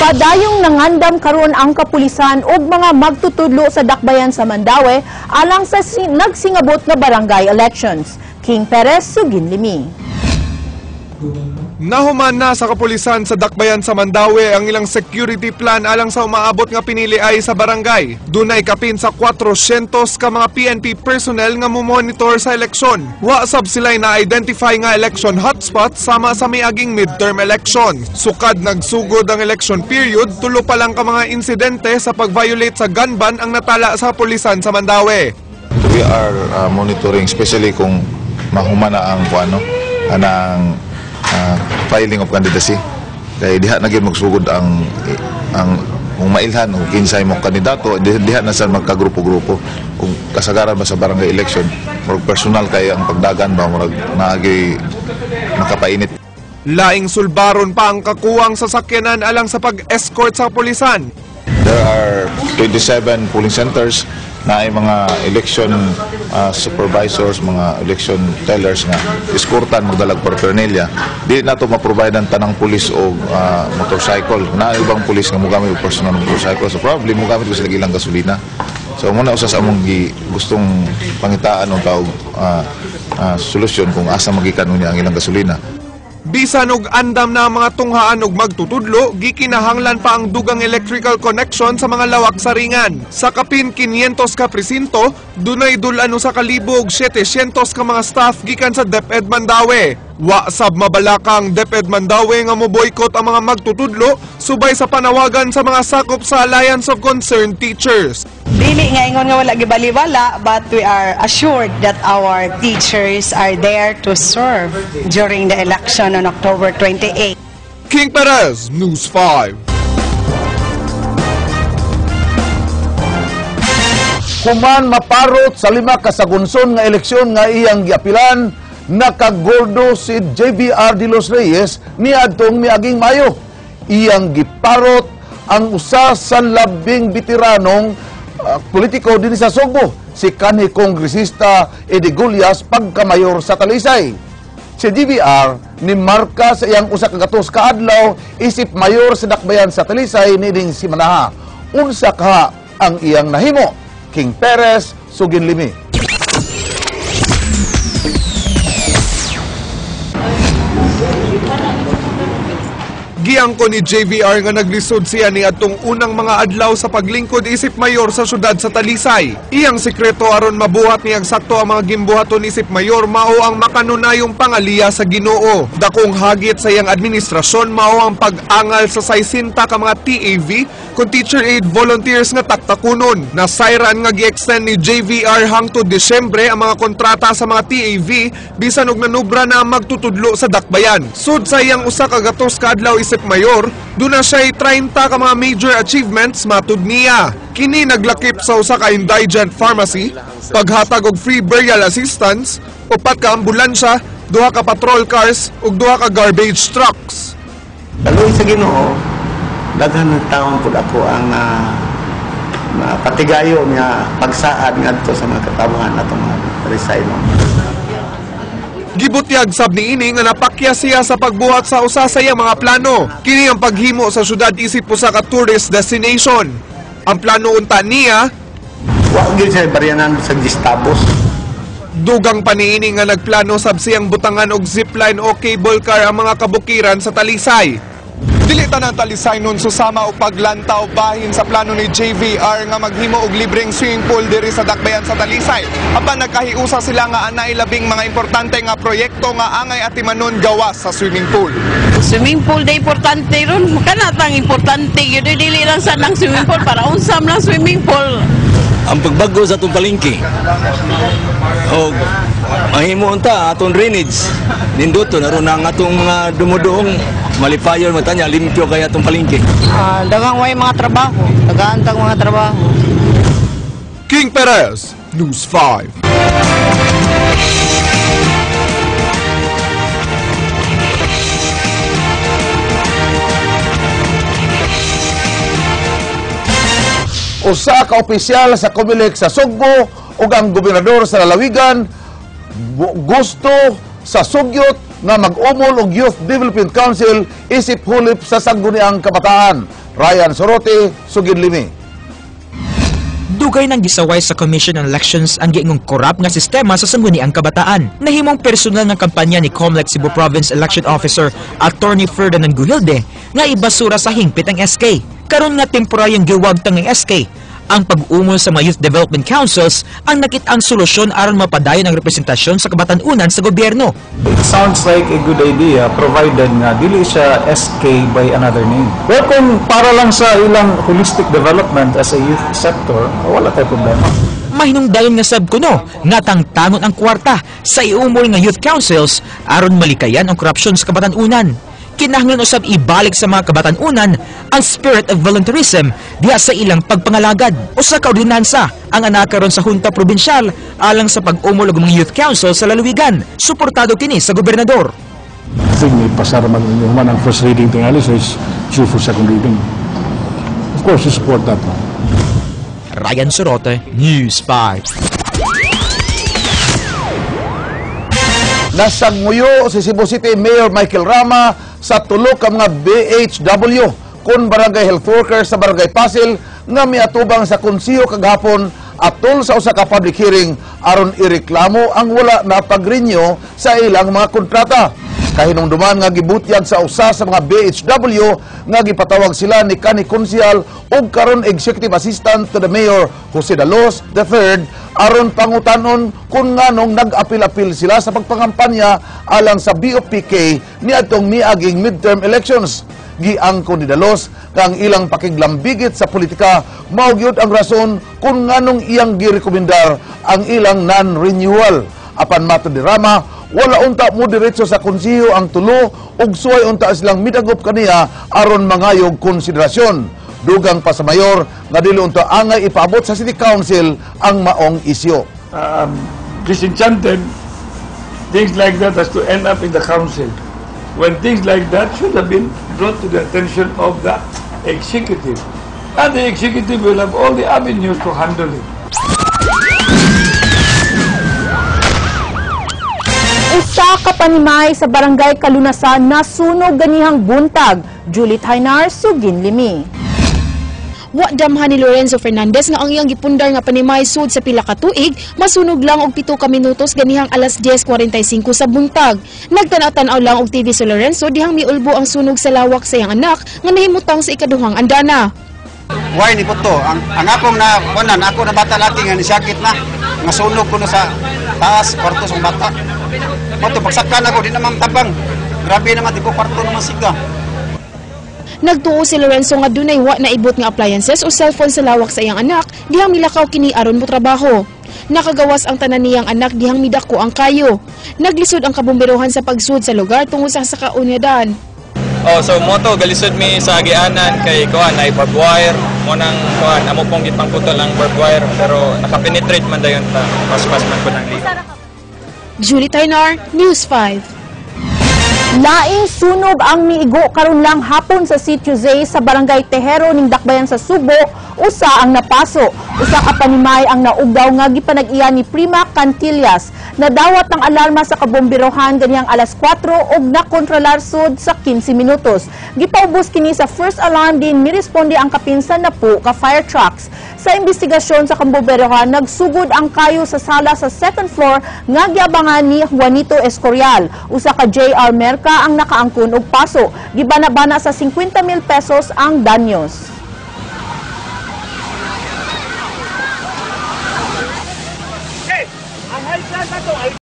Padayong nangandam karon ang kapulisan ug mga magtutudlo sa dakbayan sa Mandaue alang sa nagsingabot nga barangay elections. King Perez, Suginlimi. Nahuman na sa kapulisan sa dakbayan sa Mandaue ang ilang security plan alang sa umaabot nga pinili ay sa barangay. Dunay kapin sa 400 ka mga PNP personnel nga mo-monitor sa eleksyon. Wa sab sila na-identify nga election hotspots sama sa miaging midterm election. Sukad nagsugod ang election period, tulo pa lang ka mga insidente sa pag-violate sa gun ban ang natala sa kapulisan sa Mandaue. We are monitoring, especially kung mahumana ang kuano anang filing of candidacy. Kay diha na gyud magsugod ang kung mailhan o kinsay mo kandidato, diha na sa magkagrupo-grupo. Kung kasagaran ba sa barangay election, murag personal kay ang pagdagan ba, murag naagi makapainit. Laing sulbaron pa ang kakuwang sasakyanan alang sa pag-escort sa kapulisan. There are 27 polling centers na ay mga election supervisors, mga election tellers nga eskortan magdalag paraphernalia. Di na to ma-provide ang tanang pulis o motorcycle. Na ibang pulis nga mogamit og personal motorcycle. So probably mogamit ko sila ilang gasolina. So muna usa sa among gustong pangitaan og tawag solusyon kung asa magikan unya ang ilang gasolina. Bisan og andam na ang mga tunghaan og magtutudlo, gikinahanglan pa ang dugang electrical connection sa mga lawak sa ringan. Sa kapin 500 ka presinto, dunay dul-an usa ka libo og 700 ka mga staff gikan sa DepEd Mandaue. Wa sab mabalaka ang DepEd Mandaue nga mo-boycott ang mga magtutudlo subay sa panawagan sa mga sakop sa Alliance of Concerned Teachers. Dili nga ingon nga wala gibaliwala, but we are assured that our teachers are there to serve during the election on October 28. King Perez, News 5. Human maparot sa 5 kasagunson nga eleksyon nga iyang giapilan, nakagoldo si JVR de los Reyes niadtong miaging Mayo. Iyang giparot ang usa sa labing veteranong politiko dinhi sa Sugbo, si kanhi kongresista Eddie Gullas pagkamayor sa Talisay. Si JVR ni marka sa iyang usa ka gatos ka adlaw isip mayor sa dakbayan sa Talisay niining simanaha. Unsa ka ang iyang nahimo? King Perez, Suginlimi. Giangko ni JVR nga naglisod siya ni atong unang mga adlaw sa paglingkod isip mayor sa syudad sa Talisay. Iyang sekreto aron mabuhat niyang sakto ang mga gimbuhaton isip mayor mao ang makanunayong pangaliya sa Ginoo. Dakong hagit sa iyang administrasyon mao ang pag-angal sa 60 ka mga TAV kun teacher aid volunteers nga taktakunon. Nasayran nga gi-extend ni JVR hangtod Disyembre ang mga kontrata sa mga TAV bisan og nanubra na magtutudlo sa dakbayan. Sud sa iyang usa ka gatos ka adlaw isip mayor, duna siya'y 30 ka mga major achievements matud niya. Kini naglakip sa usa ka indigent pharmacy, paghatag og free burial assistance, 4 ka ambulansya, 2 ka patrol cars ug 2 ka garbage trucks. Kaluoy sa Ginoo, daghan ng taon pud ako ang patigayo nga pagsaad ngadto sa mga katawhan atong mga Talisaynon. Gibutyag sab niini nga napakya siya sa pagbuhat sa usa sa iyang mga plano. Kini ang paghimo sa syudad isip usa ka tourist destination. Ang plano unta niya, wa gyud siya baryanan sa distabos. Dugang pa niini nga nagplano sab siyang butangan og zipline o cable car ang mga kabukiran sa Talisay. Dili tanan Talisay nun susama og paglantaw bahin sa plano ni JVR nga maghimo og libreng swimming pool diri sa dakbayan sa Talisay. Apan nagkahiusa sila nga anay labing mga importante nga proyekto nga angay atimanon gawas sa swimming pool. Swimming pool day importante ron, kanatang importante gyud dili lang sa nang swimming pool para unsam lang swimming pool. Ang pagbago sa atong palengke og mahimo unta atong drainage ninduto na ron ang atong mga dumuduong malipayon matanya limpyo kay atong palengke. Daghang way mga trabaho, daghan tag mga trabaho. King Perez, News 5. Usa ka opisyal sa Comelec sa Sugbo ug ang gobernador sa lalawigan gusto sa sugyot nga mag-umol og Youth Development Council isip hulip sa Sangguniang Kabataan. Ryan Sorote, sugid limi. Dugay nang gisaway sa Commission on Elections ang giingong korap nga sistema sa Sangguniang Kabataan. Nahimong personal nga kampanya ni COMELEC Cebu Province Election Officer Attorney Ferdinand Gujilde nga ibasura sa hingpit ang SK. Karon nga temporaryong giwagtang ang SK, ang pag-umol sa mga Youth Development Councils ang nakit-ang solusyon aron mapadayon ang representasyon sa kabatan-unan sa gobyerno. It sounds like a good idea provided nga dili siya SK by another name. Well, kung para lang sa ilang holistic development as a youth sector, wala tayo problema. Mahinungdayon nga sab kuno nga tangtangon ang kwarta sa iumol nga youth councils aron malikayan ang korupsyon sa kabatan-unan. Kinahanglan usab ibalik sa mga kabatan-unan ang spirit of volunteerism diha sa ilang pagpangalagad. Usa ka ordinansa ang anakaron sa Junta Probinsyal alang sa pag-umol og mga youth council sa lalawigan. Suportado kini sa gobernador. I think may pasar man man ang first reading tingali, so it's due for second reading. Of course, we support that. No? Ryan Sorote, News 5. Nasagmuyo si Cebu City Mayor Michael Rama sa tulo ka mga BHW kon barangay health worker sa Barangay Pasil nga miatubang sa konseho kagahapon atol sa usa ka public hearing aron ireklamo ang wala na pag-renew sa ilang mga kontrata. Kahinumduman nga gibutyag sa usa sa mga BHW nga gipatawag sila ni kanhi konsehal ug karon Executive Assistant to the Mayor Jose Dalos III aron pangutanon kung nganong nag-apil-apil sila sa pagpangampanya alang sa BOPK niadtong miaging midterm elections. Giangko ni Dalos nga ang ilang pakiglambigit sa politika mao gyud ang rason kung nganong iyang girekomendar ang ilang non-renewal. Apan matod ni Rama, wala unta mo diretso sa konseho ang tulo ug suway unta silang midagop kaniya aron mangayog konsiderasyon. Dugang pa sa mayor nga dili unta angay ipaabot sa City Council ang maong isyu. Disenchanted, things like that has to end up in the council. When things like that should have been brought to the attention of the executive. And the executive will have all the avenues to handle it. Usa ka panimay sa Barangay Kalunasan nasunog ganihang buntag. Julie Taynar, sugin limi. Wa damhan ni Lorenzo Fernandez nga ang iyang gipundar nga panimay sud sa pila ka tuig masunog lang og 7 ka minutos ganihang alas 10:45 sa buntag. Nagtanaw-tanaw lang og TV si Lorenzo dihang miulbo ang sunog sa lawak sa iyang anak nga nahimutang sa ikaduhang andana. Why ni puto? Ang akong na kunan, ako na bata laki nga nisakit na nga sunog kuno sa taas kwarto sa bata. Moto pagsakan ako di naman tabang. Grabe naman di ko kwarto naman siga. Nagtuo si Lorenzo nga dunay wa naibot nga appliances o cellphone sa lawak sa iyang anak dihang milakaw kini aron mo trabaho. Nakagawas ang tanan niyang anak dihang midako ang kayo. Naglisod ang kabomberohan sa pagsud sa lugar tungod sa sakaunyadan. Oh, so moto galisod mi sa agianan kay kuan ay barbed wire mo nang kuan amo pong gipangputol ang barbed wire pero nakapenetrate man dayon ta paspas man pud ang ligo. Julie Taynar, News 5. Laing sunog ang miigo karon lang hapon sa Sitio Zay sa Barangay Tejero ning Dakbayan sa Subo, usa ang napaso. Usa ka panimay ang naugdaw nga gipanag-iya ni Prima Cantillas. Nadawat ang alarma sa kabomberohan ganihang alas 4 ug nakontrolar sud sa 15 minutos. Gipaubos kini sa first alarm din miresponde ang kapinsan na po ka fire trucks. Sa investigasyon sa kabomberohan, nagsugod ang kayo sa sala sa second floor nga giabangan ni Juanito Escorial. Usa ka JR Merca ang nakaangkon og paso. Gibana-bana sa 50,000 pesos ang danyos.